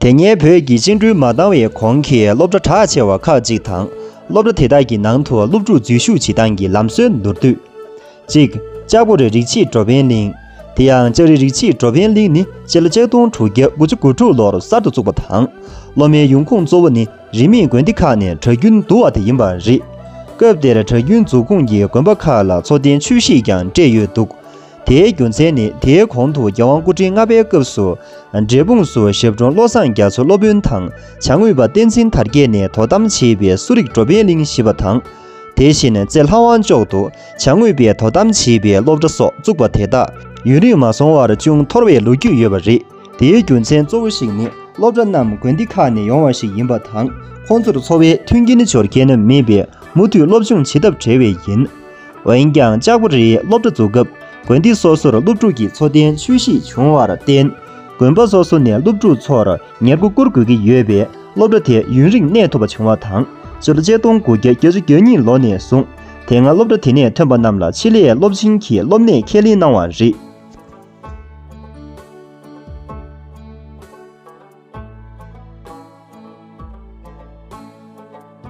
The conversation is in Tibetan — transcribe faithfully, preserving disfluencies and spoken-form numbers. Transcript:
དེ་སྔའི་བོད་ཀྱི་བཅིངས་འགྲོལ་མ་བཏང་བའི་གོང་གི་སློབ་གྲྭ་གྲགས་ཆེ་བ་ཁག་ཅིག་དང་། སློབ་གྲྭ་དེ་དག་གི་ནང་དུ་སློབ་ཕྲུག་འཛུལ་ཞུགས་བྱེད་སྟངས་ཀྱི་ལམ་སྲོལ་མདོར་བསྡུས། གཅིག་ལྕགས་པོ་རི་རིགས་ཆེའི་འགྲོ་ཕན་གླིང་། དེ་ཡང་ལྕགས་རི་རིགས་ཆེའི་འགྲོ་ཕན་གླིང་ནི་སྤྱི་ལོ་ཆིག་སྟོང་དྲུག་བརྒྱ་དགུ་བཅུ་གོ་དྲུག་ལོར་གསར་དུ་བཙུགས་པ་དང་། སློབ་མའི་ཡོང་ཁུངས་གཙོ་བོ་ནི་རིས་མེད་དགོན་སྡེ་ཁག་ནས་གྲྭ་རྒྱུན་བསྡུ་བ་དེ་ཡིན་པ་རེད། སྐབས་དེར་གྲྭ་རྒྱུན་འཛུགས་ཁོངས་ཀྱི་དགོན་པ་ཁག་ལ་འཚོ་རྟེན་ཆོས་གཞིས་ཀྱང་སྤྲད་ཡོད་འདུག་དེའི་རྒྱུ་མཚན་ནི་དེའི་གོང་དུ་རྒྱལ་དབང་སྐུ་ཕྲེང་ལྔ་པའི་སྐབས་སུ། འབྲས་སྤུངས་སུ་ཞབས་དྲུང་བློ་བཟང་རྒྱ་མཚོ་སློབ་དཔོན་དང་བྱ་དངོས་པ་བསྟན་འཛིན་དར་རྒྱས་ནས་དོ་དམ་བྱས་པའི་གསོ་རིག་འགྲོ་ཕན་གླིང་ཞེས་པ་དང་། དེ་བཞིན་རྩེ་ལྷ་དབང་ལྕོག་ཏུ་བྱ་དངོས་པའི་དོ་དམ་བྱས་པའི་སློབ་གྲྭ་སོགས་བཙུགས་པ་དེ་དག་ཡུན་རིང་མ་སོང་བར་ཅུང་འཐོར་བའི་ལོ་རྒྱུས་ཡོད་པ་རེད། དེའི་རྒྱུ་མཚན་གཙོ་བོ་ཞིག་ནི་སློབ་གྲྭ་རྣམས་དགོན་སྡེ་ཁག་ནས་ཡོང་བ་ཞིག་ཡིན་པ་དང་། ཁོང་ཚོར་འཚོ་བའི་མཐུན་རྐྱེན་འབྱོར་མཁན་མེད་པས་མུ་མཐུད་སློབ་སྦྱོང་བྱེད་ཐབས་བྲལ་བས་ཡིན། འོན་ཀྱང་ལྕགས་པོ་རིའི་སློབ་གྲྭ་འཛུགས་སྐབས་དགོན་སྡེ་སོ་སོར་སློབ་ཕྲུག་གི་འཚོ་རྟེན་ཆོས་གཞིས་བྱུང་བར་བརྟེན། དགོན་པ་སོ་སོ་ནས་སློབ་ཕྲུག་ཚོར་ཉེར་མཁོ་བསྐུར་དགོས་ཀྱི་ཡོད་པས། སློབ་གྲྭ་དེ་ཡུན་རིང་གནས་ཐུབ་པ་བྱུང་བ་དང་། སྤྱི་ལོ་ཆིག་སྟོང་དགུ་བརྒྱ་བརྒྱད་ཅུ་གྱ་གཉིས་ལོ་ནས་བཟུང་། དེ་སྔ་སློབ་གྲྭ་དེ་ནས་ཐོན་པ་རྣམས་ལ་ཆེད་ལས་སློབ་ཆེན་གྱི་སློབ་གནས་ཁས་ལེན་གནང་བ་རེད།